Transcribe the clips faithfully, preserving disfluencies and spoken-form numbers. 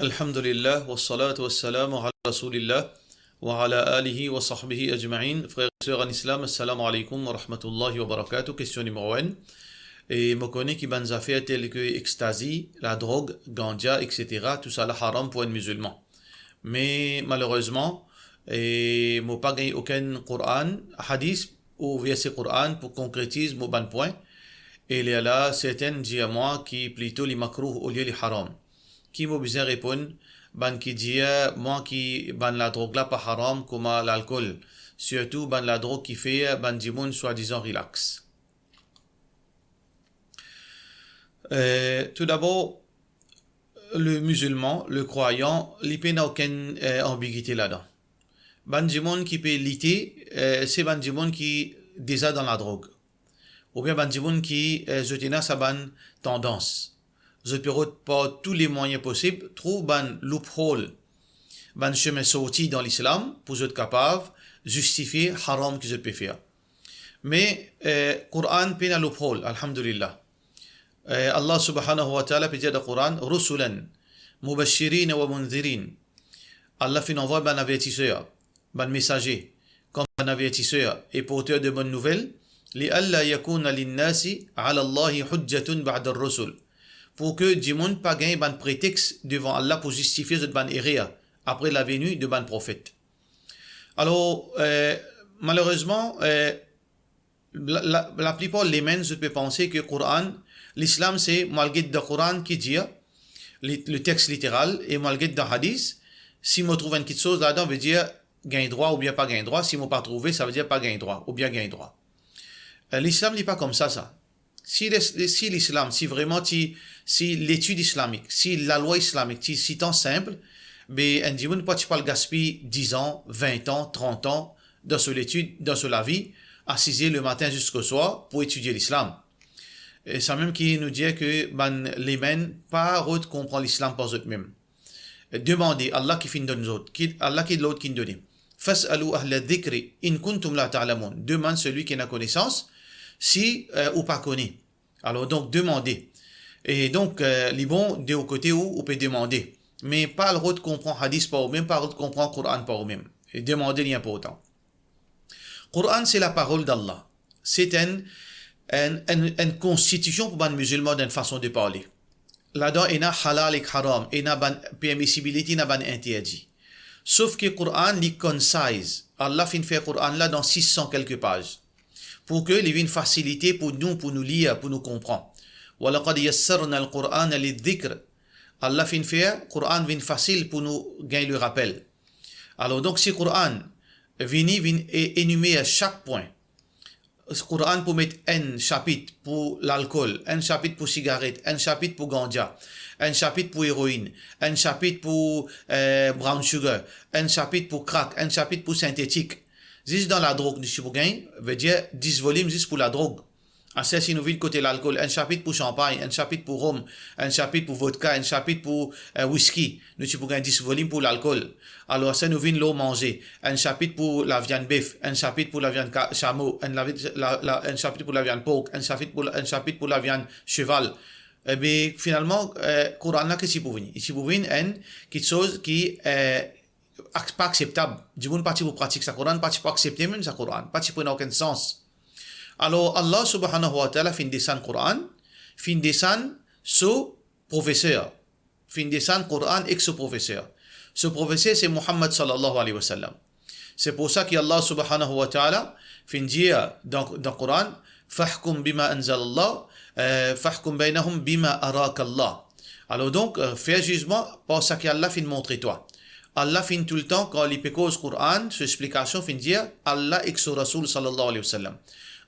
Alhamdulillah, wassalatu wassalamu ala rasoulillah, wa ala alihi wa sahbihi ajma'in. Frer ek ser an Islam, assalamu alaikum wa rahmatullahi wa barakatuh. Kestion nimero enn. E mo kone ki bann zafer tel ke ekstazi, ladrog, ganja, et cetera, tousala haram pou enn mizilman. Me malerezman, e mo pa gagn okenn Koran, hadis ou verse Koran pou konkretiz mo bann pwin. E lerla sertin dir mwa ki plito li makrouh olie li haram. Ki mo bizin reponn bann ki dir mwa ki bann ladrog la pa haram kouma lalkol, sirtou bann ladrog ki fer bann dimoun swadizan relax? Eh, toudabor, le mizilman, le krwayan, li pena okenn, eh, anbigite ladan. Bann dimoun ki pe lite, eh, se bann dimoun ki deza dan ladrog. Oubien bann dimoun ki, eh, zot ena sa bann tandans. Zot pe rod par tou le mwayin posib, trouv bann loophole, bann semin sorti dan Lislam pou zot kapav zistifie haram ki zot pe fer. Me, eh, Koran pena loophole, alhamdulillah. Eh, Allah subhanahu wa ta'ala pe dir dan Koran, "Rusulan mubashirin wa mundhirin." Allah finn anvoy bann avertiser, bann mesaze, kom bann avertiser e porter de bonn nouvel, "Li alla yakuna linnasi ala Allahi hujjatun ba'da rusul." Pou ke dimoun pa gagn bann pretex devan Allah pou zistifie zot bann erer apre laveni de bann profet. Alor, eh, malerezman, eh, la, la, laplipar lemonn, zot pe panse ke Koran, Lislam se, mo al get dan Koran ki dir, li, le text literal, e mo al get dan hadis, si mo trouv enn kiksoz ladan, vedir gagn drwa oubien pa gagn drwa, si mo pa trouve, sa vedir pa gagn drwa, oubien gagn drwa. Eh, Lislam, li pa koumsa sa. Si les-, si Lislam, si vreman ti, si letid islamik, si lalwa islamik ti sitan sinp, be enn dimoun pa ti pou al gaspiy diz an, vin an, trant an dan so letid, dan so lavi, asize lematin ziska swar pou etidie Lislam. E samem ki nou dir ke bann lemonn pa rod konpran Lislam par zot mem. Demande, Allah ki finn donn zot, ki, Allah ki lord ki'nn done. "Fas'alu ahla dhikri in kuntum la ta'lamun." Demann selwi ki ena konesans, si, eh, ou pa kone. Alor, donk, demande. E donk, eh, li bon, de ou kote ou, ou pe demande. Me pa al rod konpran hadis par ou mem, pa al rod konpran Koran par ou mem. E demande, li inportan. Koran, se laparol d'Allah. Se enn, enn, enn, enn konstitision pou bann mizilman, dan enn fason de parle. Ladan ena halal ek haram, ena bann permisibilite, ena bann interdi. Sof ki Koran, li concise. Allah finn fer Koran la dan sis san kelke paz. Pou ke li vinn fasilite pou nou, pou nou lir, pou nou konpran. "Wa laqad yassarna al-Qur'ana lidh-dhikr." Allah finn fer Koran vinn fasil pou nou gagn le rapel. Alor, donk, si Koran vini, vinn e-, enimer sak pwin. Koran pou met enn sapit pou lalkol, enn sapit pou sigaret, enn sapit pou ganja, enn sapit pou eroin, enn sapit pou, eh, brown sugar, enn sapit pou crack, enn sapit pou sintetik. Zis dan ladrog, nou ti pou gagn, vedir dis volim zis pou ladrog. Aster, si nou vinn kote lalkol, enn sapit pou sanpagn, enn sapit pou rom, enn sapit pou vodka, enn sapit pou, eh, wiski, nou ti pou gagn dis volim pou lalkol. Alor, aster nou vinn lor manze, enn sapit pou laviann bef, enn sapit pou laviann ka-, samo, enn lavi-, la, la, enn sapit pou laviann pork, enn sapit pou la, enn sapit pou laviann seval. Ebe, finalman, eh, Koran la, ki ti pou vini? Li ti pou vinn enn kiksoz ki, eh, ak-, pa akseptab. Dimoun pa ti pou pratik sa, Koran pa ti pou aksepte mem sa Koran, pa ti pou ena okenn sans. Alor, Allah subhanahu wa ta'ala finn desann Koran, finn desann so profeser, finn desann Koran ek so profeser. So profeser se Muhammad sallallahu alayhi wa sallam. Se pou sa ki Allah subhanahu wa ta'ala finn dir dan, dan Koran, "Fahkum bima anzalallah, eh, fahkum baynahum bima arakallah." Alor donk, eh, fer zizman par seki Allah finn montre twa. Allah finn toultan, kan li pe koz Koran, so explikasion finn dir, Allah ek so Rasoul sallallahu alayhi wa sallam.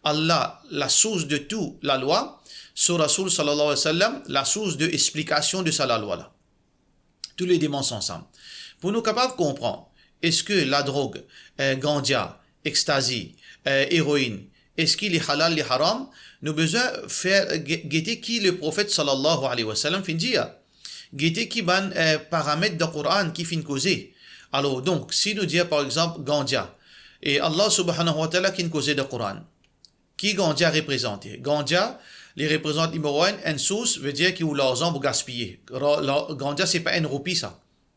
Allah, la source de tout lalwa, so Rasoul sallallahu alayhi wa sallam, la source de explikasion de sa lalwa la. Toulede mars ansam. Pou nou kapav konpran, eski ladrog, eh, ganja, ekstazi, eh, eroin, eski li halal, li haram, nou bizin fer ge-, gete ki Leprofet sallallahu alayhi wa sallam finn dir. Gete ki bann, eh, paramet dan Koran ki finn koze. Alor, donk, si nou dir, par exanp, ganja, e Allah subhanahu wa ta'ala ki finn koze dan Koran, ki ganja reprezante? Ganja, Li reprezant, nimero enn, enn sours, vedir ki ou larzan pou gaspiye. Ra-, la-, ganja, se pa enn roupi sa.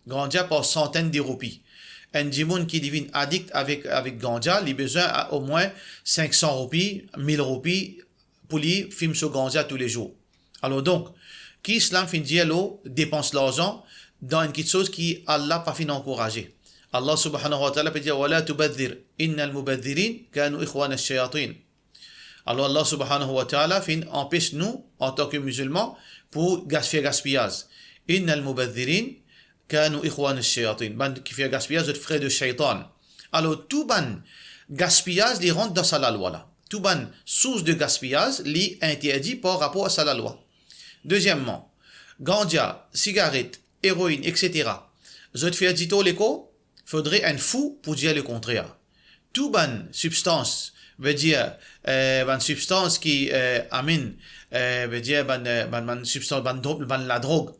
Ganja par santenn de roupi. Enn dimoun ki li vinn adikt avek, avek ganja, li bizin a, omwin sink san roupi, mil roupi pou li fim so ganja toulezour. Alor donk, ki Islam finn dir lor depans larzan dan enn kiksoz ki Allah pa finn ankouraze? Allah subhanahu wa ta'ala pe dir, "Wa la tubadhir, innal mubadhirin kanu ikhwana shayatin." Alor, Allah subhanahu wa ta'ala finn anpes nou, antan ki mizilman, pou gas-, fer gaspiyaz. "Innal mubadhirin kanu ikhwana shayatin." Bann ki fer gaspiyaz, zot frer de shaytan. Alor, tou bann gaspiyaz, li rant dan sa lalwa la. Tou bann sours de gaspiyaz, li interdi par rapor a sa lalwa. Dezieman, ganja, sigaret, eroin, et cetera. Zot fer ditor lekor, fodre enn fou pou dir lekontrer. Tou bann sibstans, vedir, eh, bann sibstans ki, eh, amenn, eh, vedir bann, eh, bann, bann sibstans, bann dro-, bann ladrog,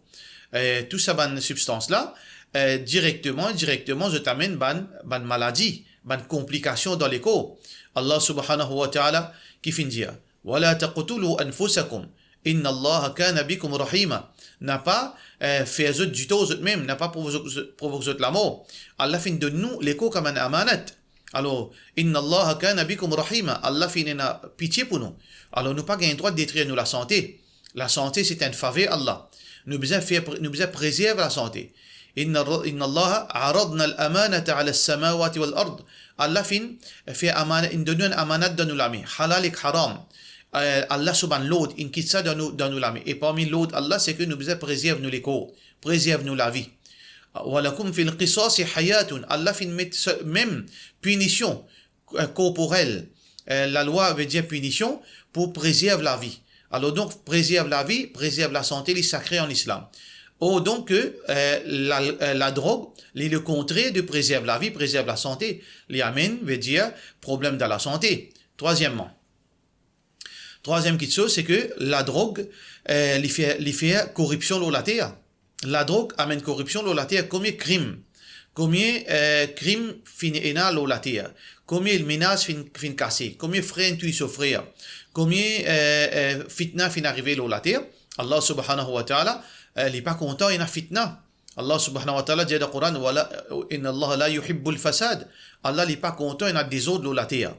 eh, tou sa bann sibstans la, eh, direkteman, indirekteman, zot amenn bann, bann maladi, bann konplikasion dan lekor. Allah subhanahu wa ta'ala ki finn dir, "Wa la taqtulu anfusakum, innallaha kana bikum rahima." Napa, eh, fer zot ditor zotmem, napa provok zot, provok zot lamor. Allah finn donn nou lekor kouma enn amanat. Alor, "Innallaha kana bikum rahima." Allah finn ena pitie pou nou. Alor, nou pa gagn drwa detrir nou lasante. Lasante, se enn faver Allah. Nou bizin fer pre-, nou bizin prezerv lasante. Inna, innallaha aradna al-amanata ala as-samawati wal ard. Allah finn fer amana-, inn donn nou enn amanat dan nou lame. Halal ek haram. Eh, Allah so bann lord, inn kit sa dan nou, dan nou lame. E parmi lord Allah, se ke nou bizin prezerv nou lekor, prezerv nou lavi. "Wa lakum fil qisasi hayatun." Allah finn met se-, mem pinision, eh, korporel, eh, lalwa vedir pinision pou prezerv lavi. Alor donk, prezerv lavi, prezerv lasante, li sakre an Islam. Or donk, eh, la, eh, ladrog, li lekontrer de prezerv lavi, prezerv lasante. Li amenn, vedir, problem dan lasante. Trwazieman, trwaziem kiksoz, se ke ladrog, eh, li fer, li fer koripsion lor later. Ladrog amenn koripsion lor later. Komie krim, komie, eh, krim finn ena lor later, komie menaz finn, finn kase, komie frer inn touy so frer, komie, eh, eh, fitna finn arive lor later. Allah subhanahu wa ta'ala, eh, li pa kontan ena fitna. Allah subhanahu wa ta'ala dir dan Koran, "Wa la, innallaha la yuhibbul fasad." Allah li pa kontan ena dezord lor later.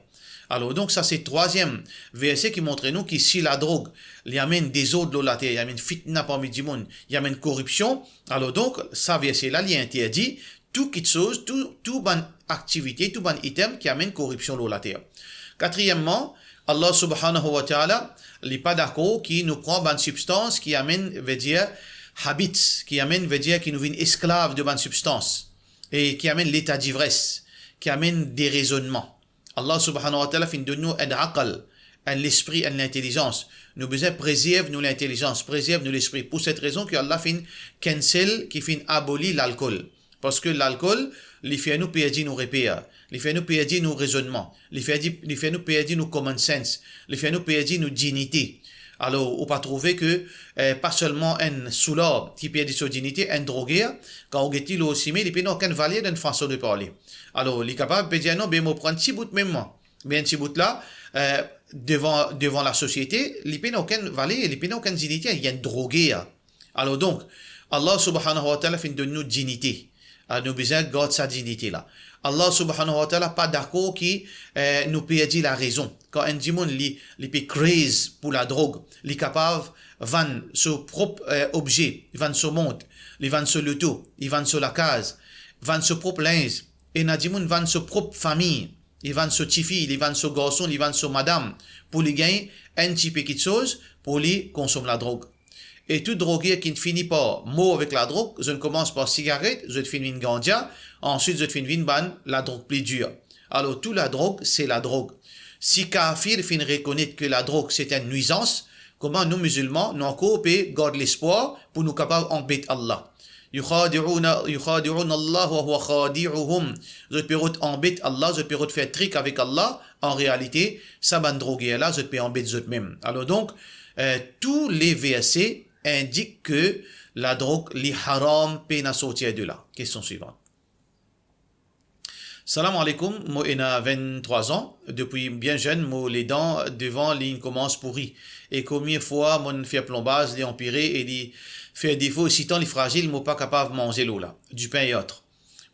Alor donk, sa se trwaziem verse ki montre nou ki si ladrog, li amenn dezord lor later, li amenn fitna parmi dimoun, li amenn koripsion, alor donk, sa verse la, li interdi tou kiksoz, tou, tou bann aktivite, tou bann item ki amenn koripsion lor later. Katriyemman, Allah subhanahu wa ta'ala, li pa dakor ki nou pran bann sibstans ki amenn, vedir, habits, ki amenn, vedir, ki nou vinn esklav de bann sibstans, e ki amenn leta divres, ki amenn derezonnman. Allah subhanahu wa ta'ala finn donn nou enn aql, enn lespri, enn lintelizans. Nou bizin prezerv nou lintelizans, prezerv nou lespri. Pou set rezon ki Allah finn cancel, ki finn aboli lalkol. Parski lalkol, li fer nou perdi nou reper, li fer nou perdi nou rezonnman, li fer di-, li fer nou perdi nou common sense, li fer nou perdi nou dignite. Alor, ou pa trouve ke, eh, pa selman enn soulard ki perdi so dignite, enn droger, kan ou get li lor sime, li pena okenn valer dan enn fason de parle. Alor, li kapav pe dir, "Non, be mo pran enn ti bout mem mwa." Me enn ti bout la, eh, devan, devan lasosiete, li pena okenn valer, li pena okenn dignite, li enn droger. Alor donk, Allah subhanahu wa ta'ala finn donn nou dignite. Ah, nou bizin gard sa dignite la. Allah subhanahu wa ta'ala pa dakor ki, eh, nou perdi larezon. Kan enn dimoun li, li pe craze pou ladrog, li kapav vann so prop, eh, obze, li vann so mont, li vann so loto, li vann so lakaz, vann so prop linz. Ena dimoun vann so prop fami, li vann so tifi, li vann so garson, li vann so madam, pou li gagn enn tipe kiksoz, pou li konsom ladrog. E tou droger ki fini par mor avek ladrog, zot koumans par sigaret, zot finn vinn ganja, answit zot finn vinn bann ladrog pli dir. Alor, tou ladrog, se ladrog. Si kafir finn rekonet ke ladrog se enn nwizans, kouma nou mizilman, nou ankor pe gard lespwar pou nou kapav anbet Allah? Yukhadi'una, yukhadi'una Allah wa huwa khadi'uhum. Zot pe rod anbet Allah, zot pe rod fer trik avek Allah. An realite, sa bann droger la, zot pe anbet zotmem. Alor donk, eh, tou le verse indik ke ladrog li haram, pena sortir de la. Kestion swivan. Salam aleykoum, mo ena vinn-trwa zan. Depi bien zenn, mo ledan devan li inn koumans pouri. E komie fwa mo'nn fer plonbaz, li anpire e li fer defo, sitan li frazil, mo pa kapav manze lor la, dipin e ot.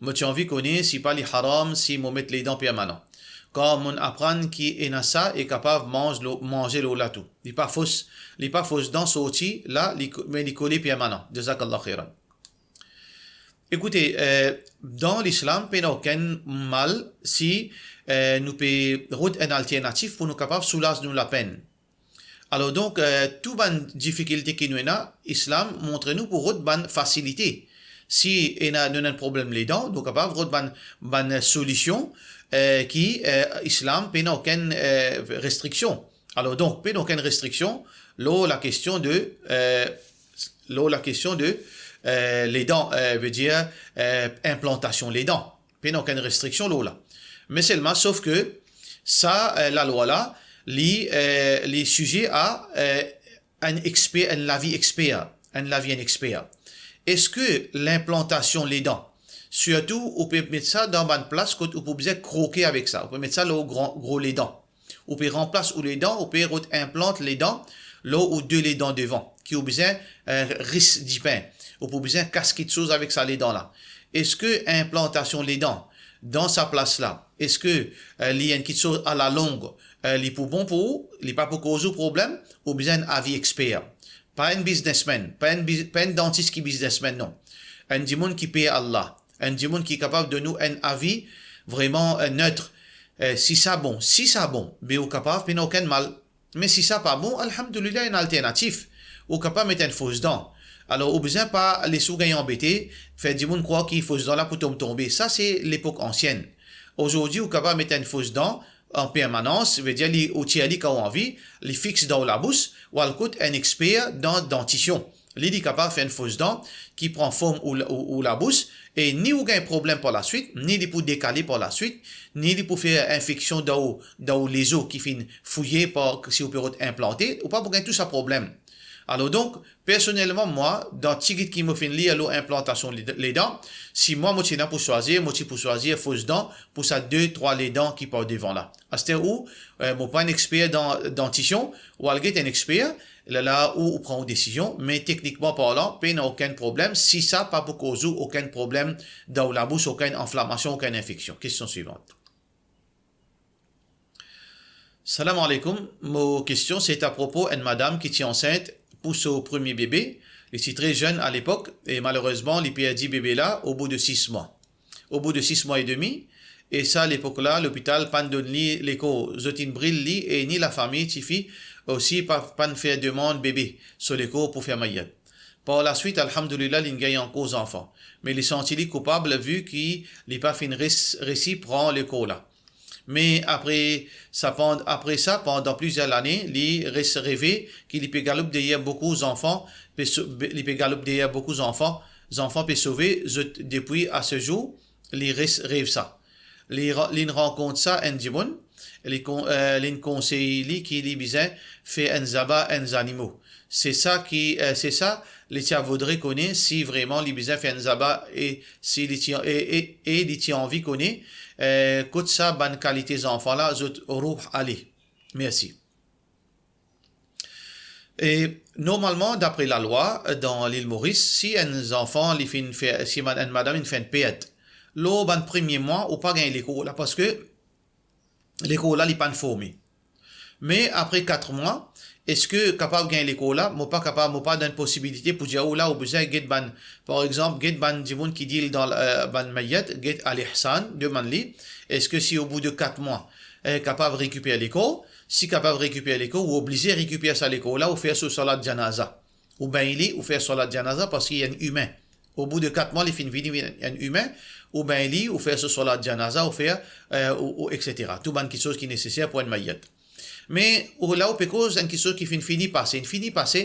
Mo ti anvi kone si pa li haram si mo met ledan permanan. Kan mo'nn aprann ki ena sa e kapav manz lo-, manze lor la tou. Li pa fos, li pa fos dan sorti la, li ko-, me li kole permanan. Jazakallah khairan. Ekoute, eh, dan Lislam, pena okenn mal si, eh, nou pe rod enn alternatif pou nou kapav soulaz nou lapenn. Alor donk, eh, tou bann difikilte ki nou ena, Islam montre nou pou rod bann fasilite. Si ena, nou ena enn problem ledan, nou kapav rod bann, bann solision, eh, ki, eh, Islam pena okenn, eh, restriksion. Alor donk, pena okenn restriksion lor lakestion de, eh, lor lakestion de, eh, ledan, eh, vedir, eh, inplantasion ledan. Pena okenn restriksion lor la. Me selman, sof ke sa, eh, lalwa la, li, eh, li size a, eh, enn exper, enn lavi exper, enn lavi enn exper. Eski linplantasion ledan, sirtou ou pe met sa dan bann plas kot ou pou bizin kroke avek sa, ou pe met sa lor gran, gro ledan. Ou pe ranplas ou ledan, ou pe rod inplant ledan lor ou de ledan devan, ki ou bizin, eh, ris dipin. Ou pou bizin kas kiksoz avek sa ledan la. Eski inplantasion ledan dan sa plas la, eski, eh, li enn kiksoz alalong, eh, li pou bon pou ou, li pa pou koz ou problem, ou bizin enn avi exper. Pa enn biznesmenn, pa enn biz-, pa enn dantis ki biznesmenn, non. Enn dimoun ki per Allah, enn dimoun ki kapav donn ou enn avi vreman, eh, net. Eh, si sa bon, si sa bon, be ou kapav, pena okenn mal. Me si sa pa bon, alhamdulillah, enn alternatif. Ou kapav met enn fos dan. Alor, ou bizin pa les ou gagn anbete, fer dimoun krwar ki fos dan la pou tom tonbe. Sa se lepok ansienn. Azordi, ou kapav met enn fos dan an permanans, vedir li, ou tir li kan ou anvi, li fix dan ou labous, ou al kot enn exper dan dantision. Li, li kapav fer enn fos dan ki pran form ou, ou, ou labous, e ni ou gagn problem par laswit, ni li pou dekale par laswit, ni li pou fer infeksion dan ou, dan ou lezo ki finn fouye par, si ou pe rod inplante, ou pa pou gagn tou sa problem. Alor donk, personelman, mwa, dan tigit ki mo finn lir lor inplantasion led-, ledan, si mwa mo ti ena pou swazir, mo ti pou swazir fos dan pou sa de, trwa ledan ki par devan la. Aster ou, eh, mo pa enn exper dan dantision, ou al get enn exper, lerla ou, ou pran ou desizion, me teknikman parlan, pena okenn problem, si sa pa pou koz ou okenn problem dan ou labous, okenn inflamasion, okenn infeksion. Kestion swivan. Salam aleykoum. Mo kestion se apropo enn madam ki ti ansint pou so premie bebe. Li ti tre zenn alepok e malerezman li perdi bebe la obout de sis mwa. Obout de sis mwa e demi, e sa lepok la lopital pann donn li lekor, zot inn bril li e ni lafami tifi osi pa, pann fer demann bebe so lekor pou fer mayat. Par laswit, alhamdulillah, linn gagn ankor zanfan. Me li santi li koupab vi ki li pa finn res-, resi pran lekor la. Me apre sa, pand-, apre sa, pandan plizier lane, li res reve ki li pe galop deryer boukou zanfan, pe so-, be-, li pe galop deryer boukou zanfan, zanfan pe sove zot depi a se zour, li res rev sa. Li ra-, linn rankont sa enn dimoun, li kon-, eh, linn konsey li ki li bizin fer enn zaba enn zanimo. Se sa ki, eh, se sa, li ti a voudre kone si vreman li bizin fer enn zaba e si li ti, e, e, e li ti anvi kone, eh, kot sa bann kalite zanfan la, zot rouh ale. Mersi. E normalman, dapre lalwa, dan Lil Moris, si enn zanfan, li finn fer, si mad-, enn madam inn fer enn pert, lor bann premie mwa, ou pa gagn lekor la, parski lekor la, li pann forme. Me apre kat mwa, eski kapav gagn lekor la? Mo pa kapav, mo pa dan posibilite pou dir ou la, ou bizin get bann, par exanp, get bann dimoun ki deal dan, eh, bann mayat, get Al Ihsan, demann li, eski si obout de kat mwa, eh, kapav rekiper lekor? Si kapav rekiper lekor, ou oblize rekiper sa lekor la, ou fer so salat janaza. Ou bengn li, ou fer salat janaza, parski li enn imin. Obout de kat mwa, li finn vini enn imin, ou bengn li, ou fer so salat janaza, ou fer, eh, ou, ou, et cetera. Tou bann kiksoz ki neseser pou enn mayat. Me, ou la, ou pe koz enn kiksoz ki finn fini pase. Inn fini pase,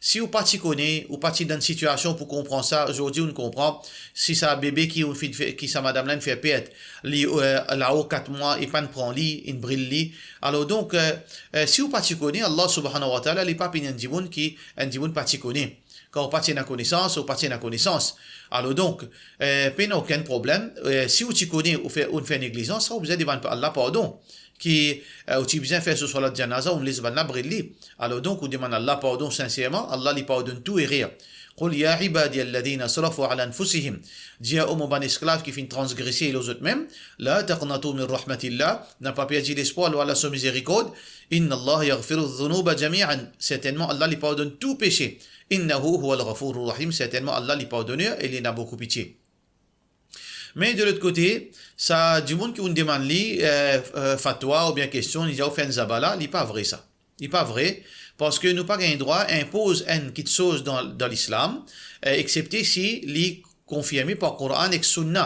si ou pa ti kone, ou pa ti dan sitiasion pou konpran sa, zordi ou'nn konpran, si sa bebe ki ou finn fer, ki sa madam la inn fer pert, li, eh, lao kat mwa, e pann pran li, inn bril li. Alor donk, eh, eh, si ou pa ti kone, Allah Subhanahu wa Ta'ala, li pa pini enn dimoun ki, enn dimoun pa ti kone. Kan ou pa ti ena konesans, ou pa ti ena konesans. Alor donk, eh, pena okenn problem. Eh, si ou ti kone ou fer, ou fer neglizans, sa ou bizin demann Allah pardon. Ki, eh, ou ti bizin fer so swalat janaza, ou les bannla bril li. Alor donk, ou demann Allah pardon sinserman, Allah li pardonn tou erer. Qul ya ibadiya alladhina asrafu ala anfusihim. Dir, o mo bann esklav ki finn transgrese lor zot mem, la taqnatu min rahmatillah, napa perdi lespwar lor Allah so mizerikord, inna Allaha yaghfiru dhunuba jami'an. Sertennman, Allah li pardonn tou pese. Innahu huwal ghafurur rahim. Sertennman, Allah li pardoner e li ena boukou pitie. Me de lot kote, sa dimoun ki ou'nn demann li, eh, eh, fatwa oubien kestion, li dir ou fer enn zaba la, li pa vre sa. Li pa vre, parski nou pa gagn drwa inpoz enn kitsoz dan, dan Lislam, eh, exepte si li konfirme par Koran ek Sunna.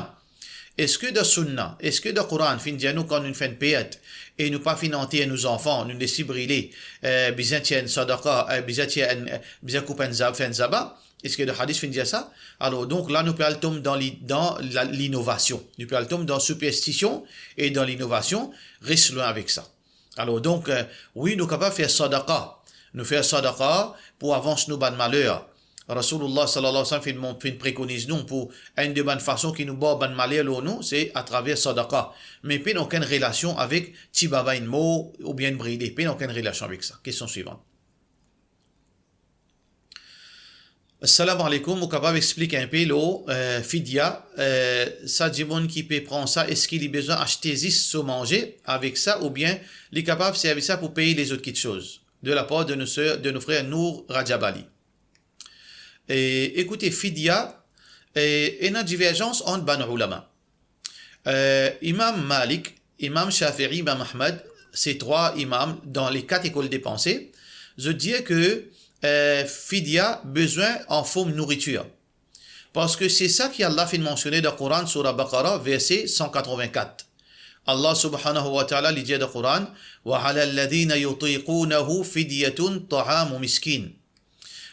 Eski dan Sunna, eski dan Koran finn dir nou kan nou fer enn pert e nou pa finn anter nou zanfan, nou les li brile, eh, bizin tir enn sadaqa, eh, bizin tir enn, eh, bizin koup enn zab, fer enn zaba? Eski dan hadis finn dir sa? Alor donk la nou pe al tom dan li, dan la, linovasion. Nou pe al tom dan siperstision e dan linovasion, res lwin avek sa. Alor donk, eh, wi, nou kapav fer sadaqa. Nou fer sadaqa pou avans nou bann maler. Rasoulullah sallallahu alayhi wa sallam finn mon-, finn prekoniz nou pou enn de bann fason ki nou bar bann maler lor nou, se atraver sadaqa. Me pena okenn relasion avek ti baba enn mor oubien enn brile. Pena okenn relasion avek sa. Kestion swivan. Assalamu alaikum, ou kapav explik enpe lor, eh, fidya, eh, sa dimoun ki pe pran sa, eski li bizin aste zis so manze avek sa, oubien li kapav servi sa pou pey lezot kitsoz? De lapar de nou ser, de nou frer Nour Rajab Ali. E, ekoute, fidya, e, ena diverzans ant bann oulama. Eh, Imam Malik, Imam Shafi'i, Imam Ahmad, se trwa imam dan le kat lekol de panse, zot dir ke, eh, fidya bizin an form nouritir. Parski se sa ki Allah finn mansione dan Koran, Soura Baqara, verse san katrovin-kat. Allah subhanahu wa ta'ala, li dir dan Koran, "Wa ala alladhina yutiqunahu fidyatun ta'amu miskin."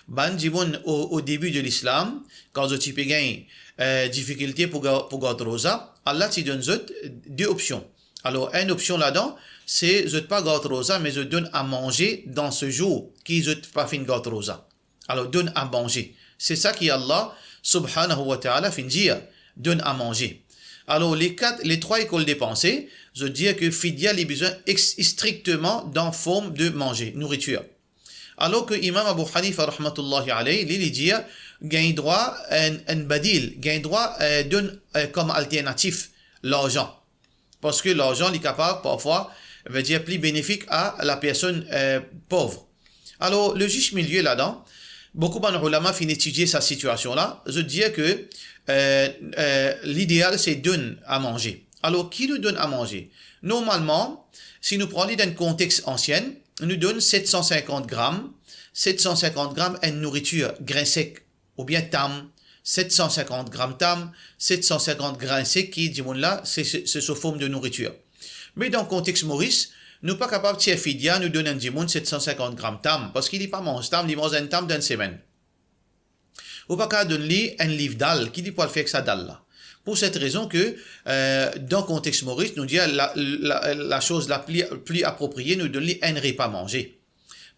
Bann dimoun o, o debi de Lislam, kan zot ti pe gagn, eh, difikilte pou ga-, pou gard roza, Allah ti donn zot de opsion. Alor, enn opsion ladan, se zot pa gard roza, me zot donn a manze dan se zour ki zot pa finn gard roza. Alor, donn a manze. Se sa ki Allah, subhanahu wa ta'ala, finn dir, donn a manze. Alor, le kat, le trwa lekol de panse, zot dir ke fidya li bizin ex-, strikteman dan form de manze, nouritir. Alor ke Imam Abu Hanifa rahmatullahi alayh, li, li dir, gagn drwa enn, enn badil, gagn drwa, eh, donn, eh, kom alternatif larzan. Parski larzan, li kapav, parfwa, vedir pli benefik a la personn, eh, pov. Alor, le zis milie ladan, boukou bann oulama finn etidie sa sitiasion la, zot dir ke, eh, eh, lideal se donn a manze. Alor, ki nou donn a manze? Normalman, si nou pran li dan enn kontex ansien, nou donn set san sinkant gram, set san sinkant gram enn nouritir, grin sek, oubien tam, set san sinkant gram tam, set san sinkant grin sek ki dimoun la, se, se, se so form de nouritir. Me dan kontex Moris, nou pa kapav tir fidya, nou donn enn dimoun set san sinkant gram tam, parski li pa manz tam, li manz enn tam dan enn semenn. Ou pa kapav donn li enn liv dal, ki li pou al fer ek sa dal la. Pou set rezon ke, eh, dan kontex Moris, nou dir la, la, la soz la pli, pli aproprie, nou donn li enn repa manze.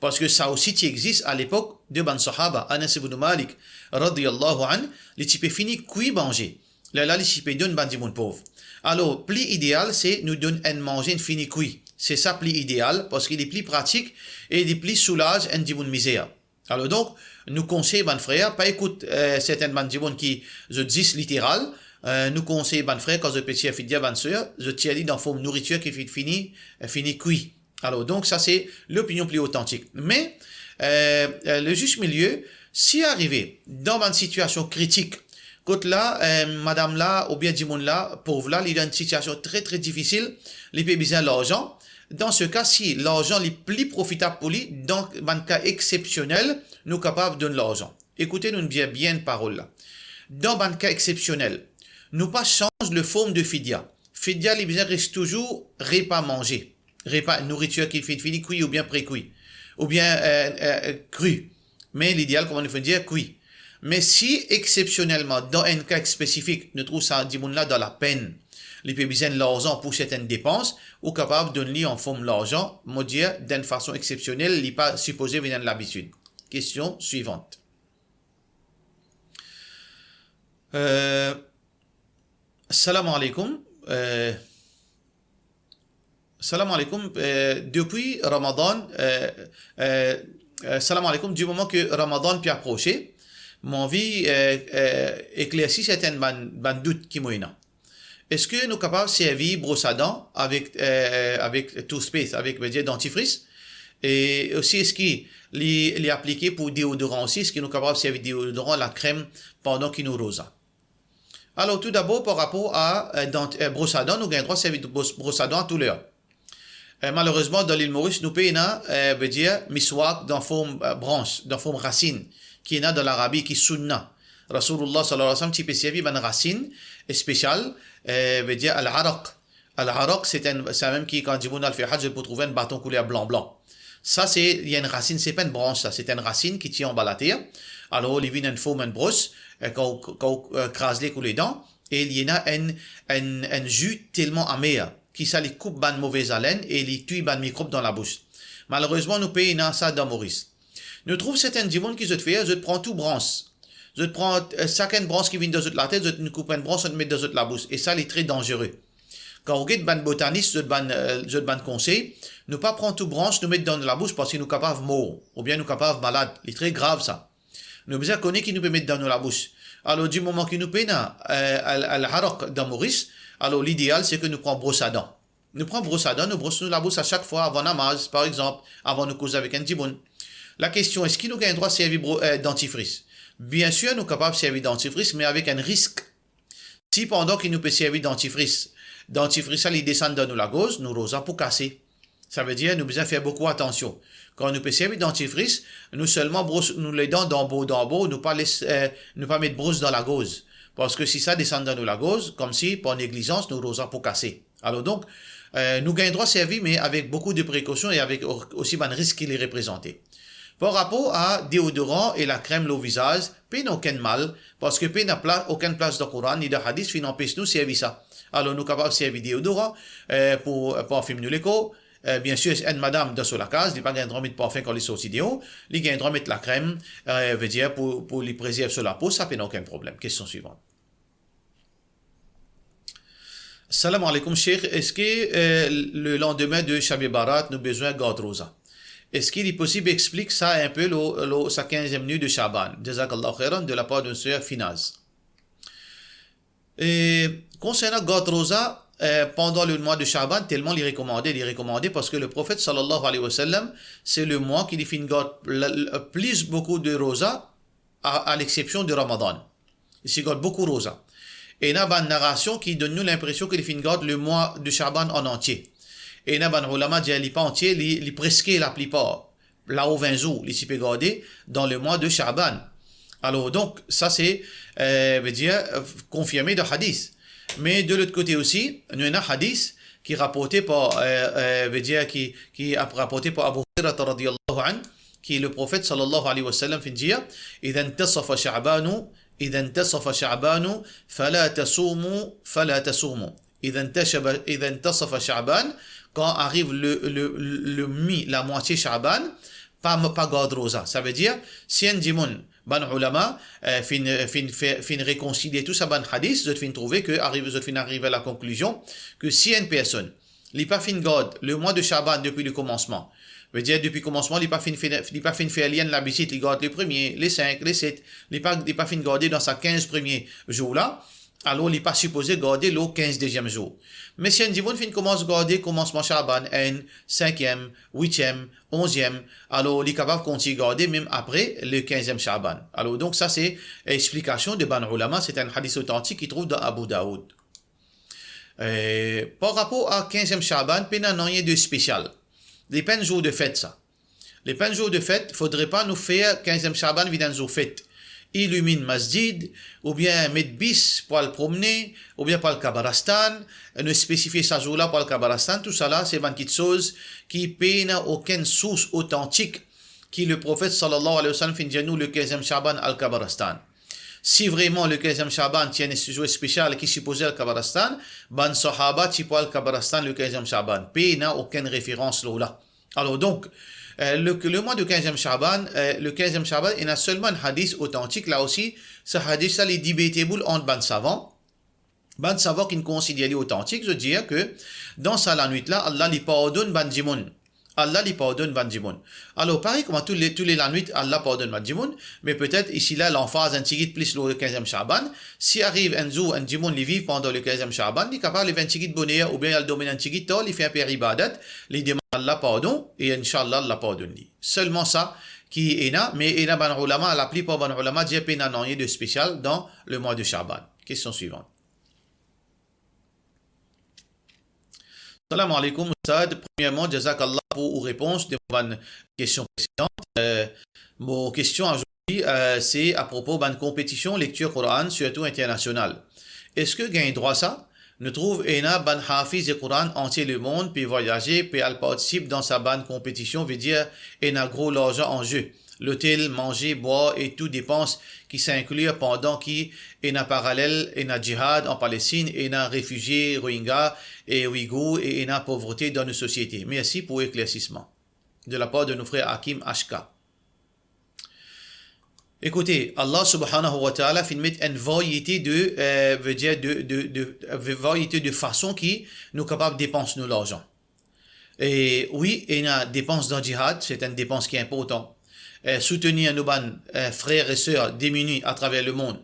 Parski sa osi ti exis a lepok de bann sahaba, Anas ibn Malik, radiyallahu anh, li ti pe fini kwi manze. Lerla li ti pe donn bann dimoun pov. Alor, pli ideal, se nou donn enn manze, enn fini kwi. Se sa pli ideal, parski li pli pratik e li pli soulaz enn dimoun mizer. Alor donk, nou konsey bann frer, pa ekout, eh, sertenn bann dimoun ki zot zis literal. Eh, nou konsey bann frer, kan zot pe tir fidya, bann ser, zot tir li dan form nouritir ki fi-, fini, eh, fini kwi. Alor donk, sa se lopinion pli otantik. Me, eh, eh, le zis milie, si arive dan bann sitiasion kritik, kot la, eh, madam la oubien dimoun la, pov la, li dan enn sitiasion tre, tre difisil, li pe bizin larzan, dan se ka, si larzan li pli profitab pou li, dan bann ka exsepsionel, nou kapav donn larzan. Ekoute nou bien, bien parol la. Dan bann ka exsepsionel, nou pa sanz le form de fidya. Fidya, li bizin res touzour repa manze. Repa, nouritir ki finn fini kwi oubien pre-kwi. Oubien, eh, eh, kri. Me lideal, kouma nou finn dir, kwi. Me si exsepsionelman, dan enn ka spesifik, nou trouv sa dimoun la dan lapenn, li pe bizin larzan pou sertenn depans, ou kapav donn li an form larzan, mo dir, dan enn fason exsepsionel, li pa sipoze vinn enn labitid. Kestion swivan. Euh, salam alaikum. Euh, salam alaikum. Euh, depuis Ramadan, euh, euh, euh, salam alaikum. Du moment que Ramadan pe aproche, mo anvi, euh, euh, eklersi sertin bann, bann dout ki mo ena. Eski nou kapav servi bros a dan avek, euh, avek toothpaste, avek, vedir, dantifris? E osi, eski li, li aplike pou deodoran osi? Eski nou kapav servi deodoran, lakrem, pandan ki nou roza? Alor, toudabor, par rapor a, euh, dant-, euh, bros a dan, nou gagn drwa servi bros, bros a dan a tou ler. Euh, malerezman, dan Lil Moris, nou pena, euh, vedir, miswak dan form, euh, brans, dan form rasin, ki ena dan Larabi, ki sounna. Rasoulullah sallallahu alayhi wa sallam ti pe servi bann rasin spesial, euh, vedir al-araq. Al-araq, se enn, samem ki kan dimoun al fer haj, zot pou trouve enn baton kouler blan blan. Sa se, li enn rasin, se pa enn brans sa, se enn rasin ki ti anba later. Alor, li vinn enn form enn bros, euh, kan ou, kan ou, euh, kraz li ek ou ledan, e li ena enn, enn, enn zi telman amer, ki sa li koup bann move zalenn e li touy bann mikrob dan labous. Malerezman, nou pena sa dan Moris. Nou trouv sertin dimoun ki zot fer, zot pran tou brans. Zot pran, euh, sak enn brans ki vinn dan zot latet, zot koup enn brans, zot met dan zot labous. E sa, li tre danzere. Kan ou get bann botanis, zot bann, euh, zot bann konsey, nou pa pran tou brans, nou met dan nou labous, parski nou kapav mor, oubien nou kapav malad. Li tre grav sa. Nou bizin kone ki nou pe met dan nou labous. Alor, di moman ki nou pena, eh, al, al-araq dan Moris, alor lideal se ke nou pran bros a dan. Nou pran bros a dan, nou bros nou labous a sak fwa avan namaz, par exanp, avan nou koz avek enn dimoun. Lakestion, eski nou gagn drwa servi bro-, eh, dantifris? Biensir, nou kapav servi dantifris, me avek enn risk. Si pandan ki nou pe servi dantifris, dantifris la li desann dan nou lagorz, nou roza pou kase. Savedir nou bizin fer boukou atansion. Kan nou pe servi dantifris, nou selman bros nou ledan danbor, danbor, nou pa les, eh, nou pa met bros dan lagorz. Parski si sa desann dan nou lagorz, koumsi par neglizans, nou roza pou kase. Alor donk, eh, nou gagn drwa servi, me avek boukou de prekosion e avek o-, osi bann risk ki li reprezante. Par rapor a deodoran e lakrem lor vizaz, pena okenn mal, parski pena pla-, okenn plas dan Koran ni dan hadis finn anpes nou servi sa. Alor nou kapav servi deodoran, eh, pou parfim nou lekor. Eh, biensir, enn madam dan so lakaz, li pa gagn drwa met parfin kan li sorti deor, li gagn drwa met lakrem, eh, vedir pou, pou li prezerv so lapo, sa pena okenn problem. Kestion swivan. Salam alaikum, Sheikh. Eski, eh, le landime de Shab-e-Barat, nou bizin gard roza? Eski li posib explik sa enpe lor, lor sa kinziem nwi de Shaban? Jazakallahu khairan, de la par de sœur Finaz. E konsernan gard roza, eh, pandan lemwa de Shaban, telman li rekomande, li rekomande parski le Profet sallallahu alayhi wa sallam, se lemwa ki li finn gard le, le, plis boukou de roza, a, a lexsepsion de Ramadan. Li ti gard boukou roza. Ena bann narasion ki donn nou linpresion ki li finn gard lemwa de Shaban an antie. Ena bann oulama dir li pa antie, li, li preske laplipar, lao vin zour, li ti pe garde dan lemwa de Shaban. Alor donk, sa se, eh, vedir, eh, konfirme dan hadis. Me de lot kote osi, nou ena hadis ki raporte par, eh, eh, vedir ki, ki ap-, raporte par Abu Hurairah radiyallahu anhu, ki le Profet sallallahu alayhi wa sallam finn dir, "Idha intasafa Sha'banu, idha intasafa Sha'banu, fala tasumu, fala tasumu." Idha intashaba-, idha intasafa Sha'ban, kan ariv le, le, le mi, lamwatie Shaban, pa, pa gard roza. Savedir, si enn dimoun, bann oulama, eh, finn, finn fer, finn rekonsilie tou sa bann hadis, zot finn trouve ki arive, zot finn arive a la konklizion ki si enn personn, li pa finn gard lemwa de Shaban depi le komansman, vedir depi komansman, li pa finn fer, li pa finn fer li enn labitid, li gard le premie, le sink, le set, li pa, li pa finn garde dan sa kinz premie zour la, alor li pa sipoze garde lor kinz deziem zour. Me si enn dimoun finn koumans garde komansman Shaban enn, sinkiem, witiem, onziem, alor li kapav kontign garde mem apre le kinziem Shaban. Alor donk sa se explikasion de bann oulama, se enn hadis otantik ki trouv dan Abu Daoud. Eh, par rapor a kinziem Shaban, pena nanye de spesial. Li pa enn zour de fet sa. Li pa enn zour de fet, fodre pa nou fer kinziem Shaban vinn enn zour fet. Iliminn masjid, oubien met bis pou al promne, oubien pou al kabaristan, nou spesifie sa zour la pou al kabaristan, tousala se bann kiksoz ki pena okenn sours otantik ki le Profet sallallahu alayhi wa sallam finn dir nou le kinziem Shaban al kabaristan. Si vreman le kinziem Shaban ti enn zour spesial ki sipoze al kabaristan, bann sahaba ti pou al kabaristan le kinziem Shaban. Pena okenn referans lor la. Alor donk, Eh, le, le mwa de kinziem Shaban, eh, le kinziem Shaban, ena selman enn hadis otantik, la osi, sa hadis la, li debatable ant bann savan. Bann savan ki konsider li otantik, zot dir ke dan sa lanwit la, Allah li pardonn bann dimoun. Allah li pardonn bann dimoun. Alor, parey kouma tou le, tou le lanwit, Allah pardonn bann dimoun, me petet isi la, lanfaz enn tigit plis lor le kinziem Shaban. Si ariv enn zour, enn dimoun li viv pandan le kinziem Shaban, li kapav leve enn tigit boner, oubien li al dormi enn tigit tar, li fer enn pe ibadat, li demann Allah pardon, e inshallah, Allah pardonn li. Selman sa ki ena, me ena bann oulama, laplipar bann oulama dir pena nanye de spesial dan le mwa de Shaban. Kestion swivan. Salam alaikum, Ustad. Premièrement, jazakallah pour ou réponse de mon bann kestion précédente. Euh, mon kestion azordi, euh, se apropo bann konpetision lektir Koran, sirtou internasional. Eski gagn drwa sa? Nou trouv ena bann hafiz Koran antie lemond pe vwayaze, pe al partisip dan sa bann konpetision, vedir ena gro larzan an ze. Lotel, manze, bwar e tou depans ki sa inklir, pandan ki ena paralel, ena jihad an Palestin, ena refizie Rohingya e Ouigour e ena povrete dan nou sosiete. Mersi pou eklersisman. De la par de nou frer Hakim H K. Ekoute, Allah subhanahu wa ta'ala finn met enn variete de, euh, vedir de, de, de, variete de fason ki nou kapav depans nou larzan. E wi, ena depans dan jihad, se enn depans ki inportan. Eh, soutenir nou bann, eh, frer e ser demini atraver lemond,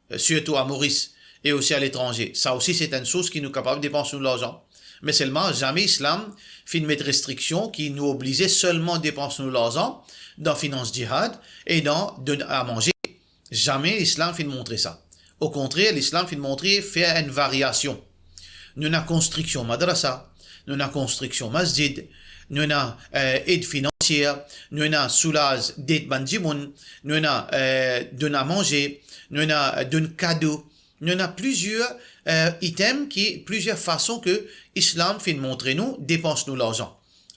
eh, sirtou a Moris e osi aletranze. Sa osi se enn sours ki nou kapav depans nou larzan. Me selman, zame Islam finn met restriksion ki nou oblize selman depans nou larzan dan finans jihad e dan donn a manze. Zame Lislam finn montre sa. Okontrer, Lislam finn montre fer enn variasion. Nou ena konstriksion madrasa, nou ena konstriksion masjid, nou ena, eh, ed finansie, nou ena soulaz det bann dimoun, nou ena, eh, donn a manze, nou ena, eh, donn kado, nou ena plizier, eh, item ki, plizier fason ke Islam finn montre nou depans nou larzan.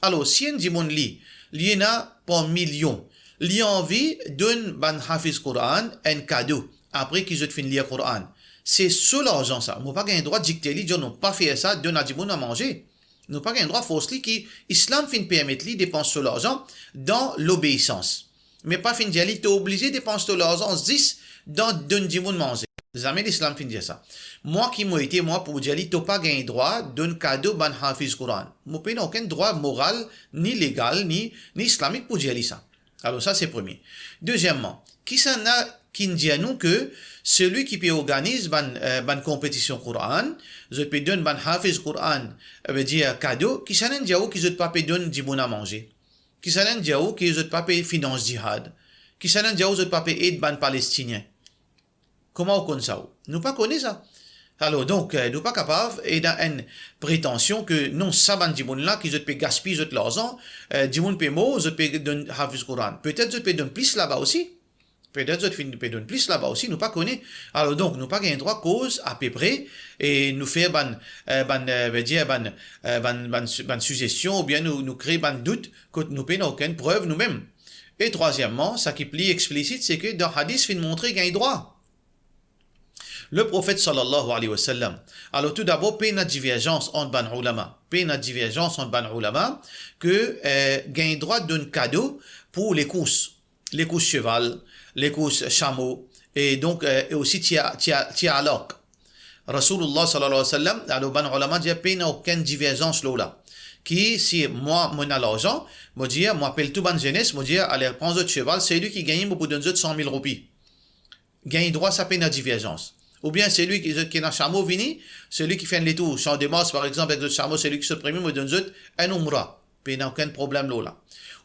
Alor, si enn dimoun li, li ena par milion, li anvi donn bann hafiz Koran enn kado, apre ki zot finn lir Koran. Se so larzan sa. Mo pa gagn drwa dikte li, dir non, pa fer sa, donn a dimoun a manze. Nou pa gagn drwa fors li ki Islam finn permet li depans so larzan dan lobeisans. Me pa finn dir li, to oblize depans to larzan zis dan donn dimoun manze. Zame Lislam finn dir sa. Mwa ki mo ete, mwa pou dir li, to pa gagn drwa donn kado bann hafiz Koran. Mo pena okenn drwa moral, ni legal, ni, ni islamik pou dir li sa. Alor sa se premie. Dezieman, kisannla ki'nn dir nou ke selwi ki pe organiz bann, eh, bann konpetision Koran, zot pe donn bann hafiz Koran, eh, vedir kado, kisannla inn dir ou ki zot pa pe donn dimoun a manze? Kisannla inn dir ou ki zot pa pe finans jihad? Kisannla inn dir ou zot pa pe ed bann Palestinien? Kouma ou konn sa ou? Nou pa kone sa. Alor, donk, eh, nou pa kapav ena enn pretansion ke non, sa bann dimoun la ki zot pe gaspiy zot larzan, eh, dimoun pe mor, zot pe donn hafiz Koran. Petet zot pe donn plis laba osi. Petet zot finn pe donn plis laba osi, nou pa kone. Alor, donk, nou pa gagn drwa koz apepre e nou fer bann, eh, bann, eh, vedir bann, eh, bann, bann si-, bann sizestion oubien nou, nou kre bann dout kot nou pena okenn prev noumem. E trwazieman, sa ki pli explisit, se ke dan hadis finn montre gagn drwa. Le Profet sallallahu alayhi wa sallam. Alor, tou dabor, pena diverzans ant bann oulama. Pena diverzans ant bann oulama ke, eh, gagn drwa donn kado pou lekours. Lekours seval, lekours samo, e donk, eh, e osi tir a, tir a, tir a lark. Rasoulullah sallallahu alayhi wa sallam, alor bann oulama dir, pena okenn diverzans lor la. Ki si mwa, mo ena larzan, mo dir, mo apel tou bann zenes, mo dir, ale pran zot seval, selwi ki gagne, mo pou donn zot san mil roupi. Gagn drwa sa, pena diverzans. Oubien selwi ki, ki ena samo vini, selwi ki fer enn letour Champ de Mars, par exanp, avek zot samo, selwi ki sort premie, mo donn zot enn oumra. Pena okenn problem lor la.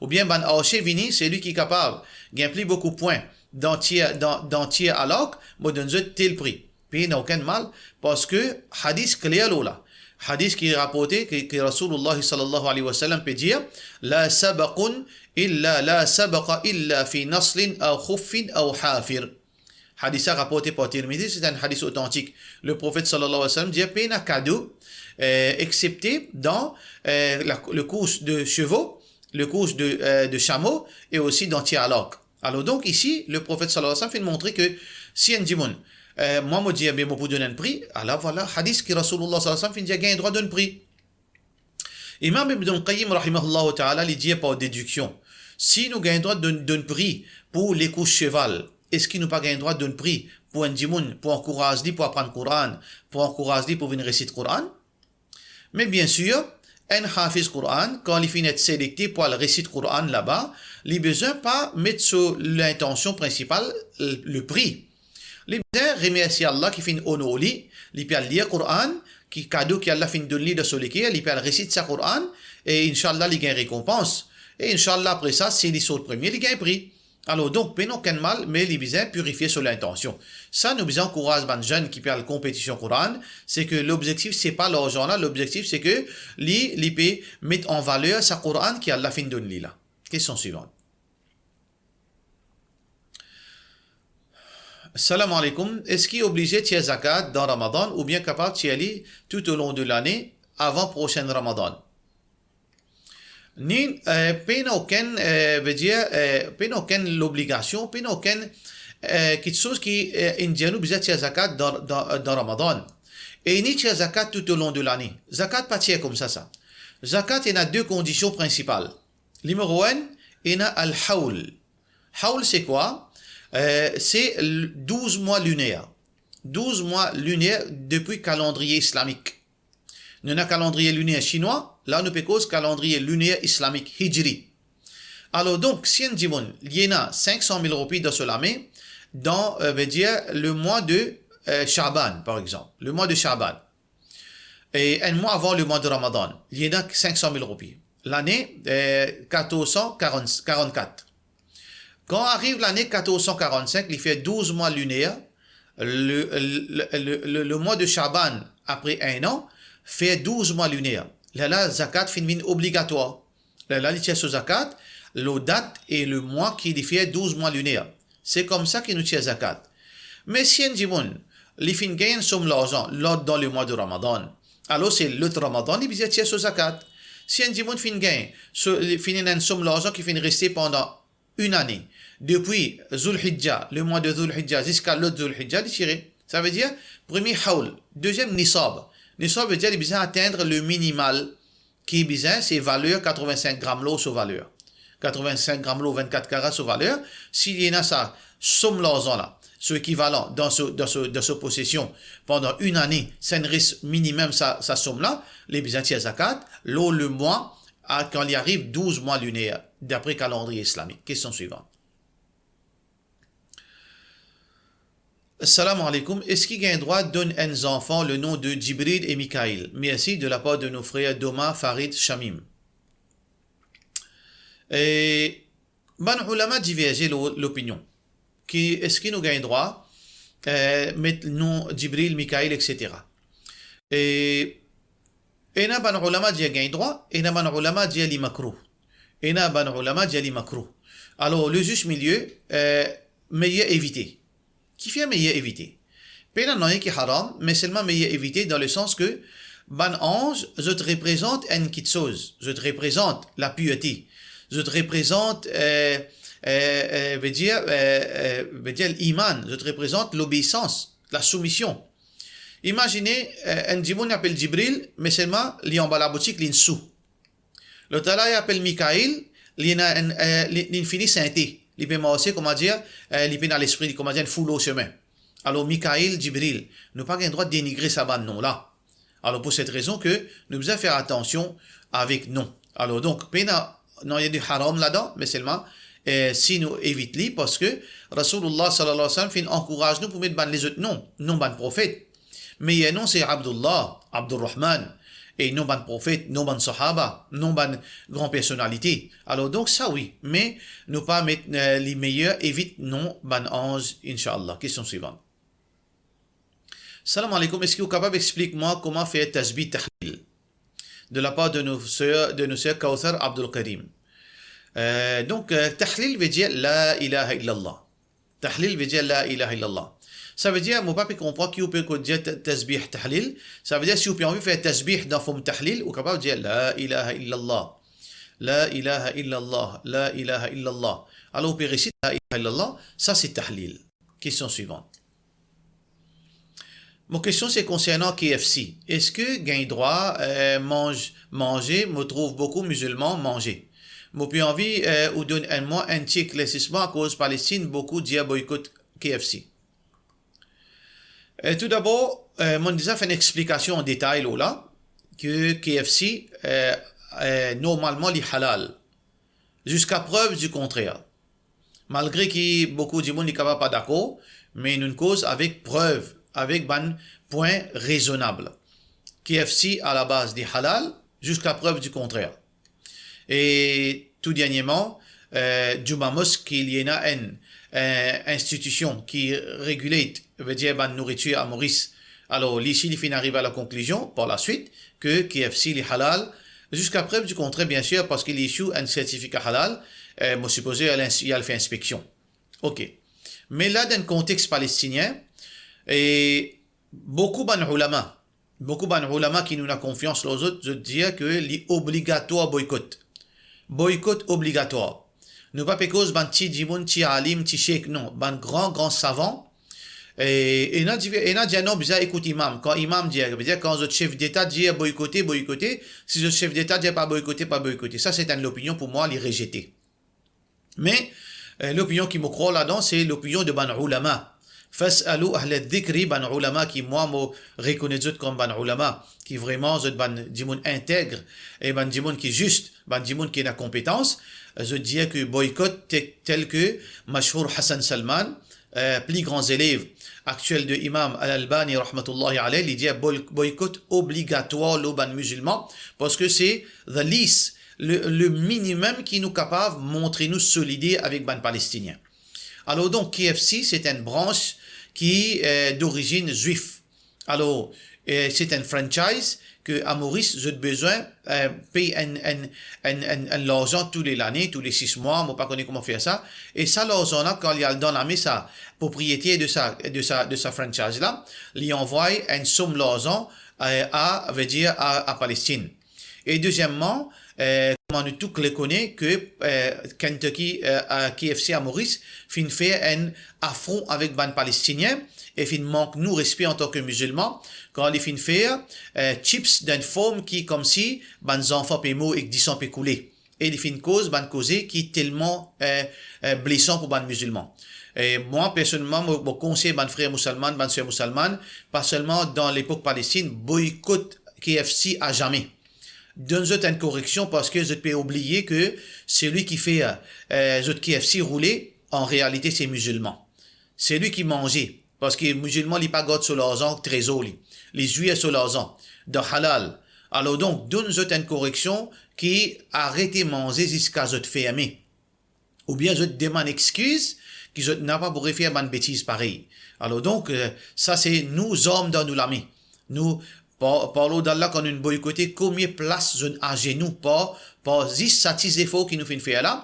Oubien bann arse vini, selwi ki kapav gagn pli boukou pwin dan tir, dan, dan tir a lark, mo donn zot tel pri. Pena okenn mal, parski hadis kler lor la. Hadis ki raporte ki, ki Rasoulullah sallallahu alayhi wa sallam pe dir, "La sabaqun illa, la sabaqa illa fi naslin aw khuffin aw hafir." Hadis la raporte par Tirmizi, se enn hadis otantik. Le Profet sallallahu alayhi wa sallam dir, pena kado, eh, exsepte dan, eh, la, le kours de sevo, le kours de, eh, de samo, e osi dan tir a lark. Alor donk, isi, le Profet sallallahu alayhi wa sallam finn montre ke si enn dimoun, eh, mwa mo dir, be mo pou donn enn pri, ala vwala, hadis ki Rasoulullah sallallahu alayhi wa sallam finn dir, gagn drwa donn pri. Imam Ibn Qayyim, rahimahullahu ta'ala, li dir par dediksion, si nou gagn drwa donn, donn pri pou lekous seval, eski nou pa gagn drwa donn pri pou enn dimoun, pou ankouraz li pou aprann Koran, pou ankouraz li pou vinn resit Koran? Me biensir, enn hafiz Koran, kan li finn et selekte pou al resit Koran laba, li bizin pa met so lintansion prinsipal, le pri. Li bizin remersie Allah ki finn onor li, li pe al lir Koran, ki kado ki Allah finn donn li dan so leker, li pe al resit sa Koran, e inshallah li gagn rekonpans. E inshallah apre sa, si li sort premie, li gagn pri. Alor, donk, pena okenn mal, me li bizin pirifie so lintansion. Sa, nou bizin ankouraz bann zenn ki pe al konpetision Koran, se ke lobzektif, se pa larzan la, lobzektif, se ke li, li pe met an valer sa Koran ki Allah finn donn li la. Kestion swivan. Salam aleykoum. Eski oblize tir zakat dan Ramadan oubien kapav tir li toutolon de lane avan prosenn Ramadan? Ni, eh, pena okenn, eh, vedir, eh, pena okenn lobligasion, pena okenn, eh, kiksoz ki, eh, inn dir nou bizin tir zakat dan, dan, dan Ramadan. E ni tir zakat toutolon de lane. Zakat pa tir koumsa sa. Zakat, ena de kondision prinsipal. Nimero enn, ena al-hawl. Hawl, se kwa? Eh, se l-, douz mwa liner. Douz mwa liner depi kalandriye islamik. Nou ena kalandriye liner sinwa, la nou pe koz kalandriye liner islamik, hijri. Alor, donk, si enn dimoun, li ena sink san mil roupi dan so lame, dan, eh, vedir, le mwa de, eh, Shaban, par exanp, le mwa de Shaban, e enn mwa avan le mwa de Ramadan, li ena sink san mil roupi. Lane, eh, katorz san karant, karant-kat. Kan ariv lane katorz san karant-sink, li fer douz mwa liner, le, le, le, le, le mwa de Shaban, apre enn an, fer douz mwa liner. Lerla zakat finn vinn obligatwar. Lerla li tir so zakat lor dat e le mwa ki li fer douz mwa liner. Se koumsa ki nou tir zakat. Me si enn dimoun, li finn gagn enn som larzan lot dan le mwa de Ramadan, alor se lot Ramadan li bizin tir so zakat. Si enn dimoun finn gagn, so, li finn ena enn som larzan ki finn reste pandan enn ane, depi Zulhijja, le mwa de Zulhijja, ziska lot Zulhijja, li tire. Savedir, premie hawl, deziem nisab. Nisab vedir li bizin atenn le minimal, ki bizin, se valer katrevin-sink gram lor so valer. Katrevin-sink gram lor vinn-kat kara so valer, si li ena sa som larzan la, so ekivalan dan so, dan so, dan so posesion pandan enn ane, sa inn res minimem sa, sa som la, li bizin tir zakat lor le mwa, a, kan li ariv douz mwa liner, dapre kalandriye islamik. Kestion swivan. Salam aleykoum. Eski gagn drwa donn enn zanfan le nom de Djibril e Mikail? Mersi, de la part de nos frères Doma, Farid, Shamim. E bann oulama diverze lor lopinion ki eski nou gagn drwa, eh, met nom Djibril, Mikail, et cetera. E ena bann oulama dir gagn drwa, ena bann oulama dir li makrouh. Ena bann oulama dir li makrouh. Alor, le juste milieu, eh, meyer evite. Kifer meyer evite? Pena nanye ki haram, me selman meyer evite dan le sans ke bann anz, zot reprezant enn kiksoz, zot reprezant lapirte, zot reprezant, eh, eh, eh, vedir, eh, eh, vedir liman, zot reprezant lobeisans, lasoumision. Imazine, eh, enn dimoun apel Djibril, me selman li anba laboutik, li inn sou. Lotala li apel Mikail, li ena enn, eh, li, li fini sente. Li pe marse, koumadir, eh, li pena lespri, koumadir, enn fou lor sime. Alor, Mikail, Djibril, nou pa gagn drwa denigre sa bann nom la. Alor, pou set rezon ke nou bizin fer atansion avek nom. Alor, donk, pena nanye de haram ladan, me selman, eh, si nou evit li, parski Rasoulullah sallallahu alayhi wa sallam finn ankouraz nou pou met bann lezot nom, nom bann profet. Meyer nom se Abdullah, Abdurrahman, e nom bann profet, nom bann sahaba, nom bann gran personalite. Alor donk sa wi, me nou pa met, eh, li meyer evit nom bann anz, inshallah. Kestion swivan. Salam aleykoum, eski ou kapav explik mwa kouma fer tasbih tahlil? De la part de nos sœurs, de nos sœurs Kawthar Abdul Karim. Eh, donk, eh, tahlil vedir la ilaha illallah. Tahlil vedir la ilaha illallah. Savedir, mo pa pe konpran ki ou pe kot dir ta-, tasbih tahlil. Savedir, si ou pe anvi fer tasbih dan form tahlil, ou kapav dir la ilaha illallah. La ilaha illallah, la ilaha illallah. Alor, ou pe resit la ilaha illallah, sa se tahlil. Kestion swivan. Mo kestion se konsernan K F C. Eski gagn drwa, eh, manz, manze, mo trouv boukou mizilman manze? Mo pe anvi, eh, ou donn enn, mwa enn ti eklersisman akoz Palestinn boukou dir boykot K F C. Eh, toudabor, eh, mo'nn deza fer enn explikasion an detay lor la, ke K F C, eh, eh, normalman li halal, ziska prev di kontrer. Malgre ki boukou dimoun li kapav pa dakor, me nou'nn koz avek prev, avek bann pwin rezonab. K F C alabaz li halal, ziska prev di kontrer. E tou dernieman, eh, Juma Mosque ki li ena enn, eh, institision ki regulate, vedir bann nouritir a Moris. Alor, li si li finn ariv a la konklizion, par laswit, ke K F C li halal, ziska prev di kontrer, biensir, parski li issue enn sertifika halal, eh, mo sipoze al ins-, li al fer inspeksion. Ok. Me la, dan konteks palestinien, e boukou bann oulama, boukou bann oulama ki nou ena konfians lor zot, zot dir ke li obligatwar boykot. Boykot obligatwar. Nou pa pe koz bann ti dimoun, ti alim, ti sheik, non. Bann gran, gran savan. E, ena diver-, ena dir non, bizin ekout imam. Kan imam dir, vedir kan zot sef deta dir boykote, boykote. Si zot sef deta dir pa boykote, pa boykote. Sa, se enn lopinion pou mwa, li rezete. Me, eh, lopinion ki mo krwar ladan, se lopinion de bann oulama. Fas'alu ahla dhikri, bann oulama ki mwa mo rekonet zot kom bann oulama, ki vreman zot bann dimoun integr, e bann dimoun ki zis, bann dimoun ki ena konpetans, zot dir ke boykot te-, tel ke Mashhour Hassan Salman, eh, pli gran zelev aktiel de Imam Al-Albani rahmatullahi alayh, li dir boy-, boykot obligatwar lor bann mizilman, parski se the least, le, le minimum ki nou kapav montre nou solider avek bann Palestinien. Alor donk, K F C, se enn brans ki, eh, dorizinn zwif. Alor, eh, se enn franchise ke a Moris, zot bizin, eh, pey enn, enn, enn, enn, enn larzan tou le lane, tou le sis mwa, mo pa kone kouma fer sa. E sa larzan la, kan li al dan lame sa, propriyeter de sa, de sa, de sa franchise la, li anvway enn som larzan, eh, a, vedir a, a Palestinn. E dezieman, eh, kouma nou tou kle kone ke, eh, Kentucky, eh, a K F C a Moris finn fer enn afron avek bann Palestinien e finn mank nou respe antan ke mizilman, kan li finn fer, eh, chips dan enn form ki koumsi bann zanfan pe mor ek disan pe koule. E li finn koz bann koze ki telman, eh, eh, blesan pou bann mizilman. E mwa, personelman, mo, mo konsey bann frer mousalman, bann ser mousalman, pa selman dan lepok Palestinn, boykot K F C a zame. Donn zot enn koreksion, parski zot pe oubliye ke selwi ki fer, eh, zot K F C roule, an realite se mizilman. Selwi ki manze, parski mizilman li pa gard so larzan trezor li, li zwir so larzan dan halal. Alor donk, donn zot enn koreksion ki arete manze ziska zot ferme. Oubien zot demann exkiz ki zot napa pou refer bann betiz parey. Alor donk, eh, sa se nou zarm dan nou lame. Nou, par, par lor d'Allah, kan nou boykote, komie plas zot azenou par, par zis sa ti zefor ki nou finn fer la.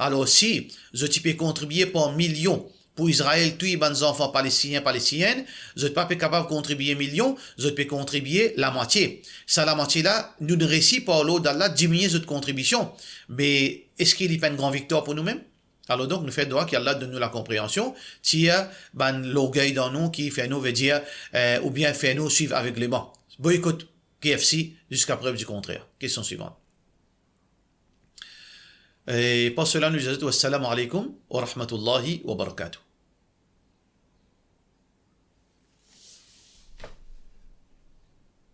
Alor si zot ti pe kontribie par milion pou Izrael touy bann zanfan Palestinien, Palestinienn, zot pa pe kapav kontribie milion, zot pe kontribie lamwatie. Sa lamwatie la, nou resi par lor d'Allah diminie zot kontribision. Me eski li pa enn gran viktwar pou noumem? Alor donk, nou fer dwa ki Allah donn nou lakonpreansion, tir bann lorgey dan nou ki fer nou, vedir, eh, oubien fer nou swiv avegleman. Boykot K F C ziska prev di kontrer. Kestion swivan. E par sela, nou dir azot, wassalamu alaykum wa rahmatullahi wa barakatuh.